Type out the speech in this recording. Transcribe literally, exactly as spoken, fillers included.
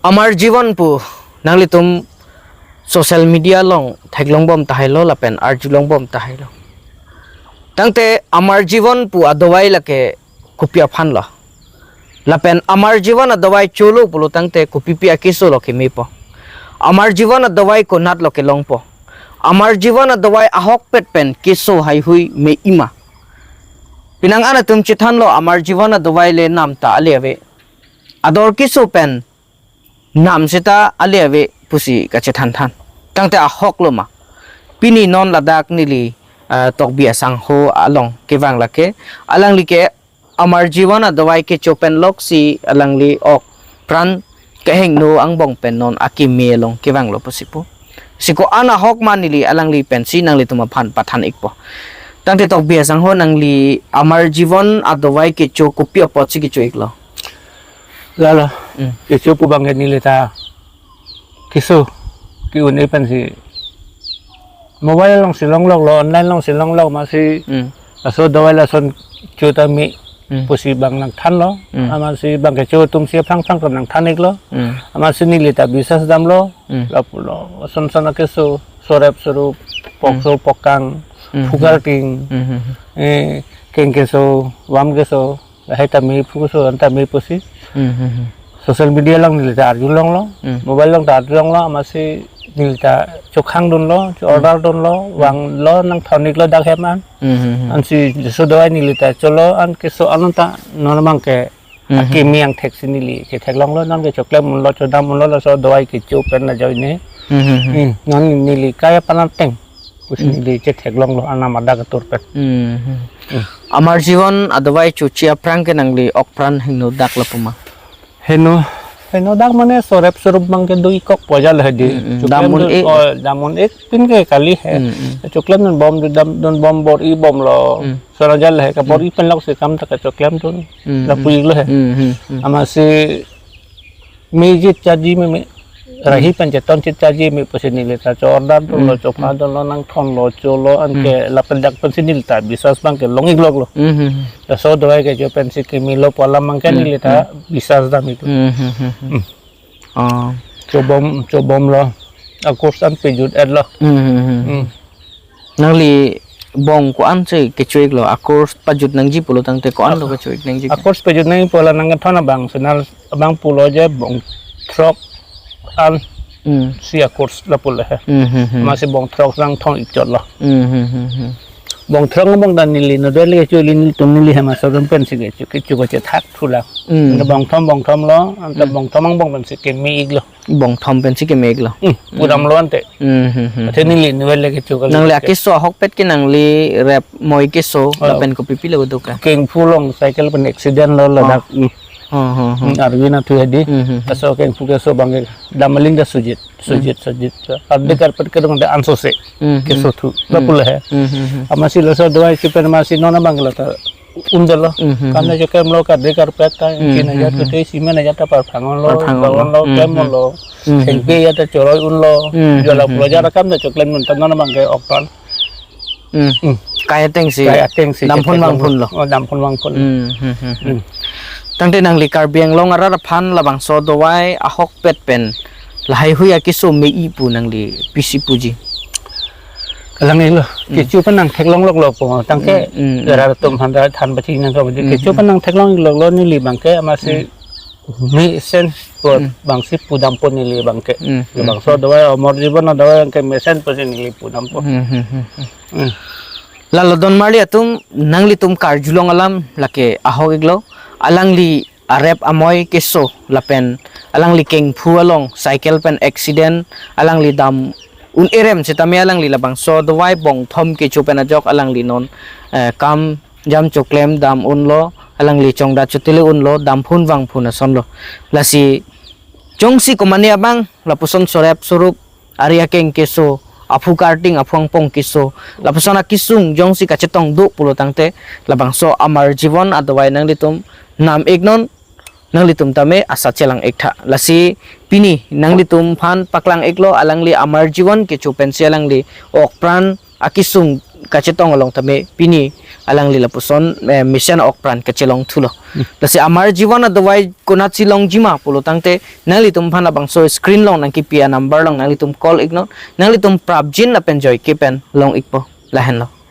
Amar Jeevan pu nanglitum social media along theklongbom tahailo lapen arjulongbom tahailo. Tangte Amar Jeevan pu adawai lake kopi aphan lo. Lapen Amar Jeevan adawai cholo pulo tangte kopipi akeso lo kemepo. Amar Jeevan adawai konat lo kelongpo. Amar Jeevan adawai ahokpet pen keso haihui me-ima. Penang an atum chethanlo Amar Jeevan adawai le nam ta ale ave. Ador keso pen nam seta ale ave pusi kachethanthan. Tangte ahok lo ma? Pini non ladak neli, ah, Tokbi asangho along kevang lake, alangli ke Amar Jeevan adawai kecho pen loksi alangli ok pran kehingno angbong pen non akimi along kevanglo pusi pu. Si ko-an ahok ma neli alangli pensi nanglitum aphan pathan ikpo. Tangte Tokbi asangho, nangli Amar Jeevan adawai kecho kopi apotsi kecho iklo? Lalo, Hmm. kecho pu abangke neli ta keso ke-un-e pensi mobile alongsi longloklo, online alongsi longlok masi Hmm. laso dawai lason cho ta me Hmm. pusi abang nangthanlo. Hmm. Amatsi abangke cho atumsi aphrang phrang ta nangthan iklo. Hmm. Amatsi neli ta bisas damlo. Hmm. Lapulo, son son akeso, sorep sorup, pokso Hmm. pokang, Hmm. phukar ting, Hmm. eh, keng keso, vam keso, lahai ta me phu keso, an ta me pusi. Hmm. Hmm. Social media along neli ta arjulonglo, Hmm. mobile along ta arjulonglo, amatsi neli ta chokhang dunlo, cho Hmm. order dunlo, Hmm. vanglo, nangthon iklo dak hem an. Hmm. Hmm. Ansi laso dawai neli ta cholo, an keso an ta non abangke Hmm. akimi angthek si neli chetheklonglo, non ke choklem unlo, chodam unlo, laso dawai kecho pen ajoine. Hmm. Hmm. Hmm. Non neli kai aphan ateng pusi Hmm. neli chetheklonglo, anam adak atur pen. Hmm. Hmm. Amar Jeevan adawai chochi aphrang ke nangli ok pran hingno dak lapu ma? Hingno, hingno dak mane sorep sorup abangke do-ik kokpo ajat le hedi. Hmm, hmm. Choklem Dam un dun, ik. Oh, dam un-ik pin ke kali he. Hmm, hmm. Choklem dunbom, dam dunbom, bor-ibomlo. Hmm. Son ajat le he, ka Hmm. bor-i pen loksi kam ta kachoklem dun. Hmm, Lapu hmm. iklo he. Hmm, hmm, hmm. Amatsi mejit chaji meme, rahi Hmm. pen cheton chit chaji me pusi neli ta cho order dunlo, Hmm, chopha hmm. dunlo, nangthonlo, cholo, anke Hmm. lapen dak pensi neli ta bisas abangke long ikloklo. Hmm, hmm, hmm. Laso dawai kecho pensi kimilo pu alam abangke Hmm, neli ta hmm. bisas dam iklo. Hmm, hmm, hmm, hmm. Hmm. Oh. Chobom, chobomlo. A-course an pejut-etlo. Hmm, hmm, hmm. Hmm. Nangli bong ko-ansi kecho iklo, a-course pajut nangji pulo tangte ko-an lo A-, kecho ik nangji ke? A-course pejut nangji pu la nangkethon abang, senal abang pulo je bong throk an Hmm. si a-course lapu le he. Hmm, hmm, hmm. Amatsi bong throk nangthon ikchotlo. Hmm, hmm, hmm, hmm. Bong throk angbong ta neli nodel kecho, nelitum neli hem asor atum pensi kecho, kecho kachethak thulang. Hmm. Anta bong thom, bong thomlo, anta Hmm. bong thom angbong pensi keme iklo. Bong thom pensi keme iklo. Hmm, Hmm. pudamlo ante. Hmm, hmm, hmm, Athe hmm. neli nodel kecho kali. Nangli akeso ahokpet ke nangli rep moi keso, Oh. lapen kopipi le uduka? Kengphu along cycle pen accident lo Oh. ladak. Hmm. Hmm, hmm, hmm. Hmm, arvi na thu hedi. Hmm, hmm, hmm. Laso kengphu keso abangke dam aling ta sujit, Hmm. sujit, sujit. Ardi Hmm. karpet kedong ta ansose. Hmm, hmm. Keso thu. Hmm. Lapu le he. Hmm, hmm, hmm. Amatsi laso dawai si pen amatsi non abangke la ta undelo. Hmm, hmm, Kam hmm. na je klemlo ka ardi karpet ta Hmm, kin hmm, aja hmm. thu te cement aja ta parphang unlo, Parphang unlo. Parphang unlo, Hmm, klem hmm. unlo. Hmm, hmm. Kengpe aja ta choroi unlo. Hmm, Jala hmm, pulo hmm, aja hmm. ta kam ta choklem dun ta non abangke ok pran. Hmm. Hmm. Kai atengsi. Kai atengsi Damphun chetheklonglo. vangphunlo. Oh, damphun vangphun. Hmm, hmm, hmm, hmm. Hmm. Tangte nangli Karbi Anglong arat aphan labangso dawai ahokpet pen lahaihui akeso me-i pu nangli pisi puji? Kalang iklo. Hmm. Kecho pen nangtheklongloklo pu. Tangte Hmm, hmm, hmm. arat atum aphan ta than pachini nangkok. Hmm, Kecho hmm. pen nangtheklongloklo neli abangke amatsi Hmm. mesen pu Hmm. abangsi pudampo neli abangke. Hmm, hmm, Labangso hmm. dawai Amar Jeevan adawai abangke mesen pusi neli pudampo. Hmm, hmm, hmm, hmm. Hmm. Lalo donmarli atum, nanglitum karjulong alam lake ahok iklo, alangli arep amoi keso lapen alangli kengphu along cycle pen accident, alangli dam un-e rem setame alangli labangso dawai bong thom kecho pen ajok alangli non, eh, kam jam choklem dam unlo, alangli chongdat chotele unlo, damphun vangphun asonlo. Lasi jongsi komane abang lapuson sorep sorup, ari akeng keso, aphu karting, aphu angpong keso, lapuson akesung jongsi kachetong do pulo tangte, labangso Amar Jeevan adawai nanglitum nam iknon, nanglitum tame asa chelang iktha. Lasi pini nanglitum aphan paklang iklo, alangli Amar Jeevan kecho pensi alangli ok pran akesung kachetong along tame pini alangli lapuson, eh, mission ok pran kachelong thulo. Lasi Amar Jeevan adawai konatsi longjima pulo tangte nanglitum aphan labangso screen along nangkepi a-number along nanglitum call iknon, nanglitum prapjin lapen joike pen long ikpo, lahenlo.